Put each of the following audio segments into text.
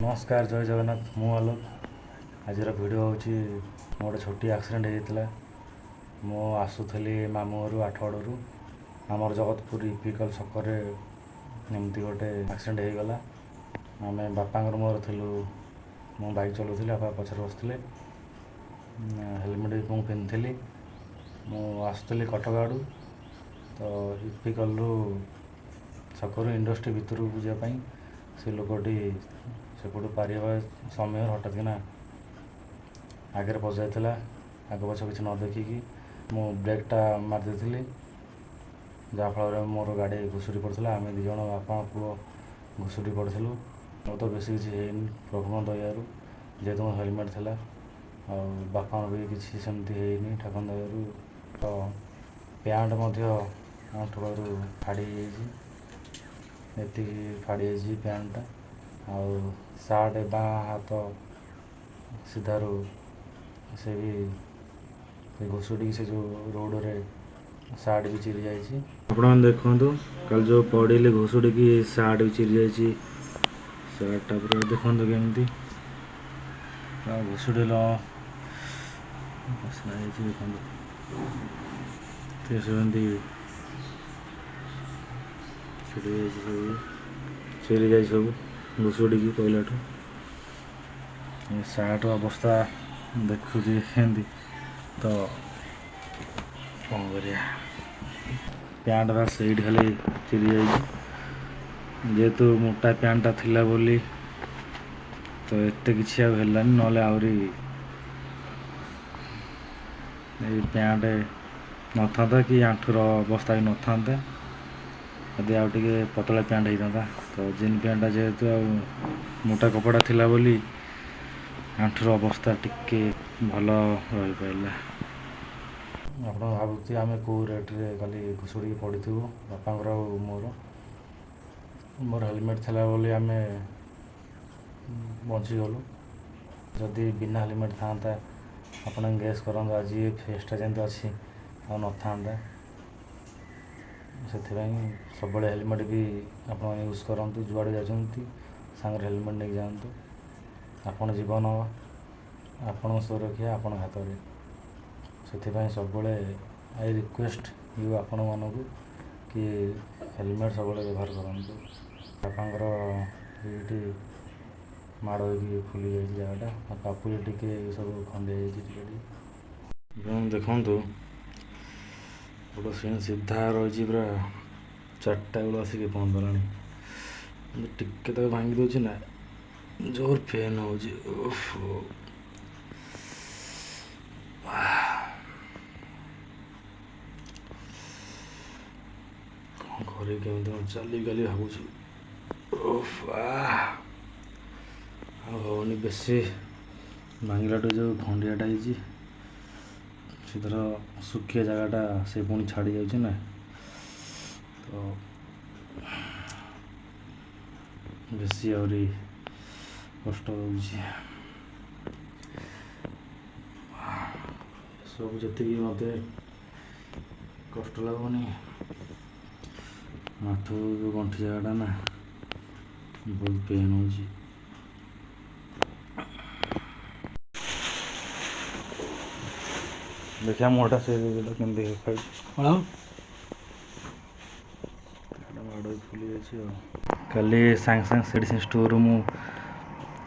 ନମସ୍କାର, ଜୟ ଜଗନ୍ନାଥ। ମୁଁ ଆଲୋକ। ଆଜିର ଭିଡ଼ିଓ ହେଉଛି ମୋର ଗୋଟେ ଛୋଟିଆ ଆକ୍ସିଡେଣ୍ଟ ହେଇଯାଇଥିଲା। ମୁଁ ଆସୁଥିଲି ମାମୁଁ ଘରୁ ଆଠଗଡ଼ରୁ, ଆମର ଜଗତପୁର ଇପିକଲ ଛକରେ ଏମିତି ଗୋଟେ ଆକ୍ସିଡେଣ୍ଟ ହେଇଗଲା। ଆମେ ବାପାଙ୍କର ମୋର ଥିଲୁ। ମୁଁ ବାଇକ୍ ଚଲାଉଥିଲି, ବାପା ପଛରେ ବସିଥିଲେ। ହେଲମେଟ୍ ବି ମୁଁ ପିନ୍ଧିଥିଲି। ମୁଁ ଆସୁଥିଲି କଟକ ଆଡ଼ୁ, ତ ଇପିକଲରୁ ଛକରୁ ଇଣ୍ଡଷ୍ଟ୍ରି ଭିତରକୁ ଯିବା ପାଇଁ ସେ ଲୋକଟି ସେପଟୁ ପାରି ହେବା ସମୟରେ ହଠାତ୍ କିନା ଆଗରେ ପଶିଯାଇଥିଲା, ଆଗ ପଛ କିଛି ନ ଦେଖିକି। ମୁଁ ବ୍ରେକ୍ଟା ମାରି ଦେଇଥିଲି, ଯାହାଫଳରେ ମୋର ଗାଡ଼ି ଘୁଷୁରି ପଡ଼ିଥିଲା। ଆମେ ଦୁଇ ଜଣ ବାପା ପୁଅ ଘୁଷୁରି ପଡ଼ିଥିଲୁ। ମୋର ତ ବେଶୀ କିଛି ହେଇନି ପ୍ରଭୁଙ୍କ ଦୟାରୁ, ଯେହେତୁ ମୋ ହେଲମେଟ୍ ଥିଲା। ଆଉ ବାପାଙ୍କର ବି କିଛି ସେମିତି ହେଇନି ଠାକୁରଙ୍କ ଦୟାରୁ। ତ ପ୍ୟାଣ୍ଟ ମଧ୍ୟ ଆଣ୍ଠୁ ପାଖରୁ ଫାଡ଼ି ହେଇଯାଇଛି, ଏତିକି ଫାଡ଼ି ଯାଇଛି ପ୍ୟାଣ୍ଟଟା। ଆଉ ସାର୍ଟ ବାଁ ହାତ ସିଧାରୁ ସେ ବି ଘୁଷୁଡ଼ିକି ସେ ଯେଉଁ ରୋଡ଼ରେ ସାର୍ଟ ବି ଚିରି ଯାଇଛି। ଆପଣମାନେ ଦେଖନ୍ତୁ, କାଲି ଯେଉଁ ପଡ଼ିଲି ଘୁଷୁଡ଼ିକି, ସାର୍ଟ ବି ଚିରି ଯାଇଛି। ସାର୍ଟଟା ପୁରା ଦେଖନ୍ତୁ କେମିତି ପୁରା ଘୁଷୁଡ଼ିଲ ଅସନା ହେଇଛି। ଦେଖନ୍ତୁ, ସେମିତି ଛିଡ଼ି ଯାଇଛି ସବୁ, ଚିରି ଯାଇଛି ସବୁ ଘୁଷୁଡ଼ିକି ପଡ଼ିଲାଠୁ। ଏ ସାର୍ଟ ଅବସ୍ଥା ଦେଖୁଛି ସେମିତି ତ, କ'ଣ କରିବା? ପ୍ୟାଣ୍ଟ ବାସ୍ ସେଇଠି ଖାଲି ଚିରି ଯାଇଛି। ଯେହେତୁ ମୋଟା ପ୍ୟାଣ୍ଟଟା ଥିଲା ବୋଲି ତ ଏତେ କିଛି ଆଉ ହେଲାନି, ନହେଲେ ଆହୁରି ଏଇ ପ୍ୟାଣ୍ଟ ନଥାନ୍ତା କି ଆଣ୍ଠୁର ଅବସ୍ଥା ବି ନଥାନ୍ତା, ଯଦି ଆଉ ଟିକେ ପତଳା ପ୍ୟାଣ୍ଟ ହେଇଥାନ୍ତା। ତ ଜିନ୍ ପ୍ୟାଣ୍ଟଟା ଯେହେତୁ ଆଉ ମୋଟା କପଡ଼ା ଥିଲା ବୋଲି ଆଣ୍ଠୁର ଅବସ୍ଥା ଟିକେ ଭଲ ରହିପାରିଲା। ଆପଣ ଭାବୁଥିବେ ଆମେ କେଉଁ ରେଟ୍ରେ କାଲି ଘୁଷୁଡ଼ିକି ପଡ଼ିଥିବୁ, ବାପାଙ୍କର ଆଉ ମୋର। ମୋର ହେଲମେଟ୍ ଥିଲା ବୋଲି ଆମେ ବଞ୍ଚିଗଲୁ। ଯଦି ବିନା ହେଲମେଟ୍ ଥାନ୍ତା, ଆପଣ ଗେସ୍ କରନ୍ତୁ, ଆଜି ଏ ଫେସ୍ଟା ଯେମିତି ଅଛି ଆଉ ନଥାନ୍ତା। ସେଥିପାଇଁ ସବୁବେଳେ ହେଲମେଟ୍ ବି ଆପଣ ୟୁଜ୍ କରନ୍ତୁ। ଯୁଆଡ଼େ ଯାଉଛନ୍ତି, ସାଙ୍ଗରେ ହେଲମେଟ୍ ନେଇକି ଯାଆନ୍ତୁ। ଆପଣ ଜୀବନ, ଆପଣଙ୍କ ସୁରକ୍ଷା ଆପଣଙ୍କ ହାତରେ। ସେଥିପାଇଁ ସବୁବେଳେ I request you ଆପଣମାନଙ୍କୁ କି ହେଲମେଟ୍ ସବୁବେଳେ ବ୍ୟବହାର କରନ୍ତୁ। ବାପାଙ୍କର ଏଇଠି ମାଡ଼ ହେଇକି ଫୁଲି ଯାଇଛି ଜାଗାଟା, ଆଉ ପାପୁଲି ଟିକେ ସବୁ ଖଣ୍ଡିଆ ହେଇଯାଇଛି ଟିକେ ଟିକେ। ଏବଂ ଦେଖନ୍ତୁ, ଗୋଟେ ସିନ୍ ସିଧା ରହିଛି ପୁରା 4ଟା ବେଳୁ ଆସିକି ପହଞ୍ଚିଗଲାଣି। ଟିକେ ତାକୁ ଭାଙ୍ଗି ଦେଉଛି ନା, ଜୋର ପେନ୍ ହେଉଛି। ଓହୋ, କ'ଣ କରିବି, କେମିତି କ'ଣ ଚାଲିବି କାଲି ଭାବୁଛି। ଓଫ, ଆଉ ହେଉନି ବେଶୀ। ଭାଙ୍ଗିଲାଠୁ ଯେଉଁ ଖଣ୍ଡିଆଟା ହେଇଛି, ସେ ଧର ଶୁଖିବା ଜାଗାଟା ସେ ପୁଣି ଛାଡ଼ି ଯାଉଛି ନା, ତ ବେଶୀ ଆହୁରି କଷ୍ଟ ହେଉଛି। ସବୁ ଯେତିକି ମୋତେ କଷ୍ଟ ଲାଗୁନି, ଆଣ୍ଠୁ ଯେଉଁ ଗଣ୍ଠି ଜାଗାଟା ନା ବହୁତ ପେନ୍ ହେଉଛି। ଦେଖିବା ମୁହଁଟା ସେ କେମିତି ଦେଖାଯାଉଛି। ମାଡ଼ ଫୁଲି ଯାଇଛି। ଆଉ କାଲି ସାଙ୍ଗେ ସାଙ୍ଗେ ମେଡ଼ିସିନ୍ ଷ୍ଟୋରରୁ ମୁଁ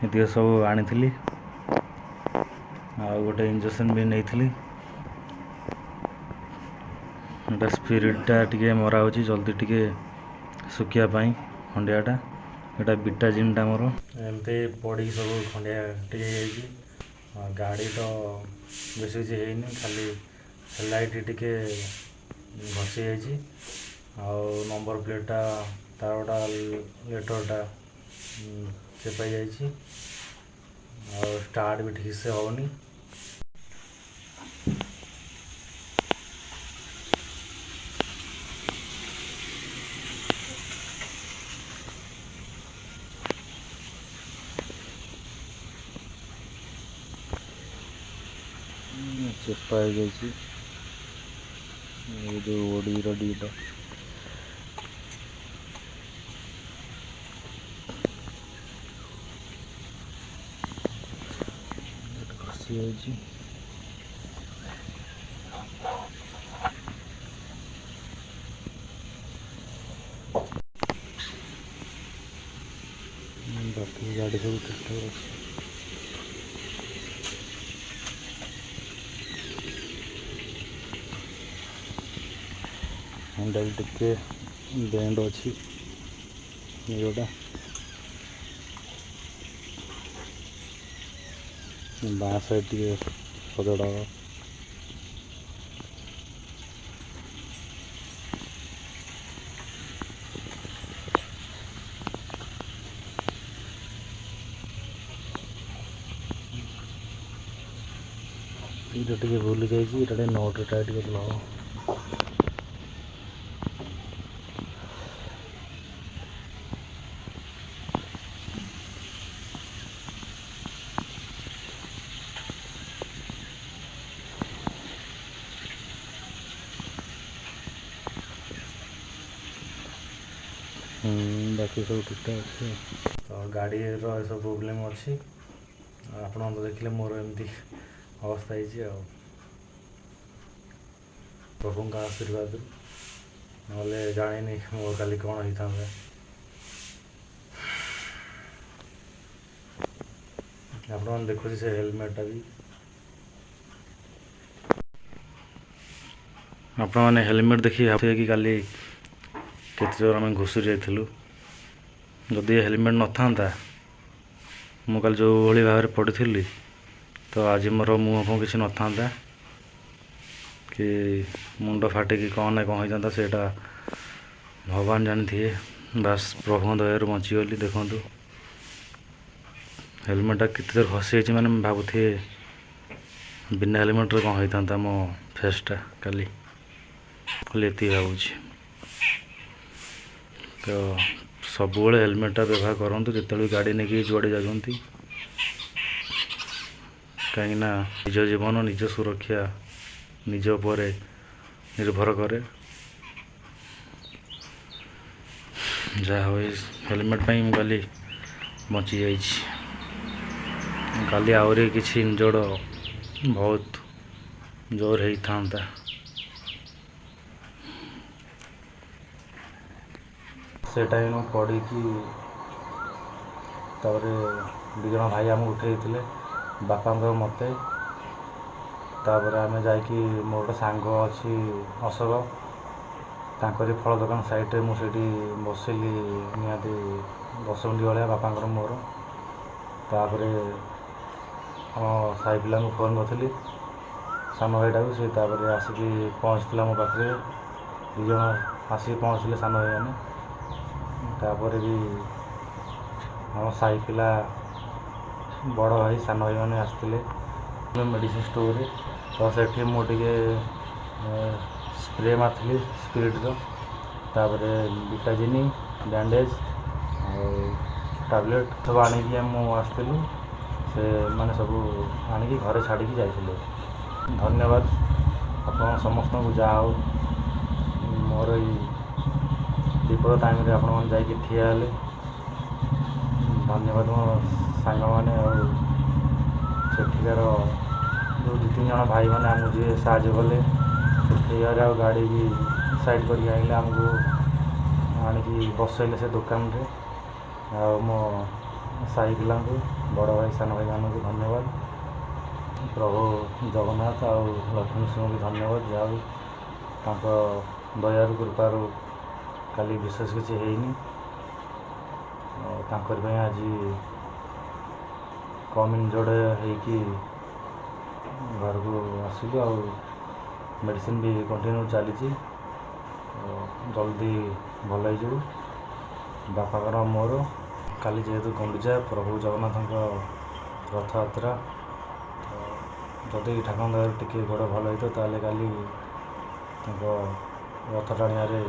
ଏତିକି ସବୁ ଆଣିଥିଲି, ଆଉ ଗୋଟେ ଇଞ୍ଜେକ୍ସନ୍ ବି ନେଇଥିଲି। ଏଇଟା ସ୍ପିରିଟ୍ଟା ଟିକେ ମରା ହେଉଛି ଜଲ୍ଦି ଟିକେ ଶୁଖିବା ପାଇଁ ଖଣ୍ଡିଆଟା। ଏଇଟା ବିଟାଜିନ୍ଟା। ମୋର ଏମିତି ପଡ଼ିକି ସବୁ ଖଣ୍ଡିଆ ଟିକେ ହେଇଯାଇଛି। ଗାଡ଼ି ତ ବେଶୀ କିଛି ହେଇନି, ଖାଲି ଲାଇଟ୍ ଟିକେ ଘଷି ଯାଇଛି, ଆଉ ନମ୍ବର ପ୍ଲେଟ୍ଟା ତାର ଗୋଟା ଲେଟର୍ଟା ଚେପା ଯାଇଛି, ଆଉ ଷ୍ଟାର୍ଟ ବି ଠିକ୍ ସେ ହେଉନି। ଚେପା ହେଇଯାଇଛି ଏ ଯେଉଁ ଓଡ଼ିର ଡିଟା। ଖସି ଯାଇଛି। ବାକି ଗାଡ଼ି ସବୁ ଠିକ୍ ଠାକ୍ ଅଛି। ହ୍ୟାଣ୍ଡେଲ୍ ଟିକେ ବେଣ୍ଡ ଅଛି ଏଇଟା। ବାଁ ସାଇଡ଼୍ ଟିକେ ସଜଡ଼ା ହବ। ଏଇଟା ଟିକେ ଭୁଲି ଯାଇଛି, ଏଇଟା ଟିକେ ନଟ୍ ଟାଇଟ୍ କରିଦେଲେ ହବ। ବାକି ସବୁ ଠିକ୍ଠାକ୍ ଅଛି। ତ ଗାଡ଼ିର ଏସବୁ ପ୍ରୋବ୍ଲେମ୍ ଅଛି। ଆପଣ ତ ଦେଖିଲେ ମୋର ଏମିତି ଅବସ୍ଥା ହେଇଛି। ଆଉ ପ୍ରଭୁଙ୍କ ଆଶୀର୍ବାଦରୁ, ନହେଲେ ଜାଣିନି ମୋର କାଲି କ'ଣ ହେଇଥାନ୍ତା। ଆପଣମାନେ ଦେଖୁଛି ସେ ହେଲମେଟ୍ଟା ବି। ଆପଣମାନେ ହେଲମେଟ୍ ଦେଖି ଭାବୁଥିବେ କି କାଲି କେତେ ଜୋର ଆମେ ଘୁଷୁରି ଯାଇଥିଲୁ। ଯଦି ହେଲମେଟ୍ ନଥାନ୍ତା, ମୁଁ କାଲି ଯେଉଁ ଭଳି ଭାବରେ ପଡ଼ିଥିଲି, ତ ଆଜି ମୋର ମୁହଁ ଫୁହଁ କିଛି ନଥାନ୍ତା କି ମୁଣ୍ଡ ଫାଟିକି କ'ଣ ନା କ'ଣ ହେଇଥାନ୍ତା, ସେଇଟା ଭଗବାନ ଜାଣିଥିବେ। ବାସ୍, ପ୍ରଭୁଙ୍କ ଦୟାରୁ ବଞ୍ଚିଗଲି। ଦେଖନ୍ତୁ, ହେଲମେଟ୍ଟା କେତେ ଜୋର ଖସି ଯାଇଛି। ମାନେ ଭାବୁଥିବେ ବିନା ହେଲମେଟ୍ରେ କ'ଣ ହେଇଥାନ୍ତା ମୋ ଫେସ୍ଟା କାଲି, ଖାଲି ଏତିକି ଭାବୁଛି। ତ ସବୁବେଳେ ହେଲମେଟ୍ଟା ବ୍ୟବହାର କରନ୍ତୁ ଯେତେବେଳେ ଗାଡ଼ି ନେଇକି ଯୁଆଡ଼େ ଯାଉଛନ୍ତି, କାହିଁକିନା ନିଜ ଜୀବନ, ନିଜ ସୁରକ୍ଷା ନିଜ ଉପରେ ନିର୍ଭର କରେ। ଯାହା ହଉ, ହେଲମେଟ୍ ପାଇଁ ମୁଁ କାଲି ବଞ୍ଚି ଯାଇଛି। କାଲି ଆହୁରି କିଛି ଇଞ୍ଜର୍ଡ଼ ବହୁତ ଜୋର ହେଇଥାନ୍ତା। ସେ ଟାଇମ୍ ମୁଁ ପଡ଼ିକି, ତାପରେ ଦୁଇ ଜଣ ଭାଇ ଆମକୁ ଉଠେଇଥିଲେ, ବାପାଙ୍କୁ ଆଉ ମୋତେ। ତାପରେ ଆମେ ଯାଇକି, ମୋର ଗୋଟେ ସାଙ୍ଗ ଅଛି ଅଶୋକ, ତାଙ୍କରି ଫଳ ଦୋକାନ ସାଇଡ଼୍ରେ ମୁଁ ସେଇଠି ବସିଲି ନିହାତି 10 ମିନିଟ୍ ଭଳିଆ, ବାପାଙ୍କର ମୋର। ତାପରେ ଆମ ସାହି ପିଲାଙ୍କୁ ଫୋନ୍ କରିଥିଲି, ସାନ ଭାଇଟାକୁ। ସେ ତାପରେ ଆସିକି ପହଞ୍ଚିଥିଲା ମୋ ପାଖରେ। ଦୁଇ ଜଣ ଆସିକି ପହଞ୍ଚିଲେ ସାନ ଭାଇମାନେ। ତାପରେ ବି ଆମ ସାହି ପିଲା, ବଡ଼ ଭାଇ, ସାନ ଭାଇମାନେ ଆସିଥିଲେ ମେଡ଼ିସିନ୍ ଷ୍ଟୋର୍ରେ। ତ ସେଠି ମୁଁ ଟିକେ ସ୍ପ୍ରେ ମାରିଥିଲି ସ୍ପିରିଟ୍ର। ତାପରେ ବିଟାଜିନି, ବ୍ୟାଣ୍ଡେଜ୍ ଆଉ ଟାବଲେଟ୍ ସବୁ ଆଣିକି ମୁଁ ଆସିଥିଲୁ। ସେମାନେ ସବୁ ଆଣିକି ଘରେ ଛାଡ଼ିକି ଯାଇଥିଲେ। ଧନ୍ୟବାଦ ଆପଣ ସମସ୍ତଙ୍କୁ। ଯାହା ହଉ, ମୋର ଏଇ ବିପଦ ଟାଇମ୍ରେ ଆପଣମାନେ ଯାଇକି ଠିଆ ହେଲେ। ଧନ୍ୟବାଦ ମୋ ସାଙ୍ଗମାନେ ଆଉ ସେଠିକାର ଯେଉଁ ଦୁଇ ତିନି ଜଣ ଭାଇମାନେ ଆମକୁ ଯିଏ ସାହାଯ୍ୟ କଲେ ଉଠେଇବାରେ, ଆଉ ଗାଡ଼ି ବି ସାଇଡ଼୍ କରିକି ଆଣିଲେ, ଆମକୁ ଆଣିକି ବସେଇଲେ ସେ ଦୋକାନରେ। ଆଉ ମୋ ସାହି ପିଲାଙ୍କୁ, ବଡ଼ ଭାଇ, ସାନ ଭାଇମାନଙ୍କୁ ଧନ୍ୟବାଦ। ପ୍ରଭୁ ଜଗନ୍ନାଥ ଆଉ ଲକ୍ଷ୍ମୀ ନୃସିଂହଙ୍କୁ ବି ଧନ୍ୟବାଦ। ଯାହା ହଉ, ତାଙ୍କ ଦୟାରୁ, କୃପାରୁ କାଲି ବିଶେଷ କିଛି ହେଇନି। ଆଉ ତାଙ୍କରି ପାଇଁ ଆଜି କମ୍ ଇଞ୍ଜର୍ଡ଼ ହେଇକି ଘରକୁ ଆସିଲୁ। ଆଉ ମେଡ଼ିସିନ୍ ବି କଣ୍ଟିନ୍ୟୁ ଚାଲିଛି, ଜଲ୍ଦି ଭଲ ହେଇଯିବୁ ବାପାଙ୍କର ମୋର। କାଲି ଯେହେତୁ ଗୁଣ୍ଡିଚା, ପ୍ରଭୁ ଜଗନ୍ନାଥଙ୍କ ରଥଯାତ୍ରା, ତ ଯଦି ଠାକୁରଙ୍କ ଦୟାରୁ ଟିକେ ଗୋଡ଼ ଭଲ ହେଇଥିବ, ତାହେଲେ କାଲି ତାଙ୍କ ରଥ ଟାଣିବାରେ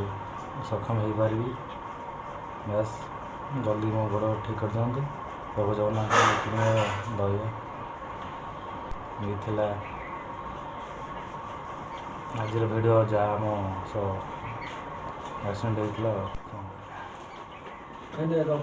ସକ୍ଷମ ହେଇପାରିବି। ବାସ୍, ଜଲ୍ଦି ମୋ ଗୋଡ଼ ଠିକ୍ କରିଦିଅନ୍ତୁ ପ୍ରଭୁ ଜଗନ୍ନାଥ, ଏତିକି ମୋର ଦୟା। ଏଇ ଥିଲା ଆଜିର ଭିଡ଼ିଓ, ଯାହା ମୋ ସହ ଆକ୍ସିଡେଣ୍ଟ ହେଇଥିଲା। ଆଉ କ'ଣ କରିବା?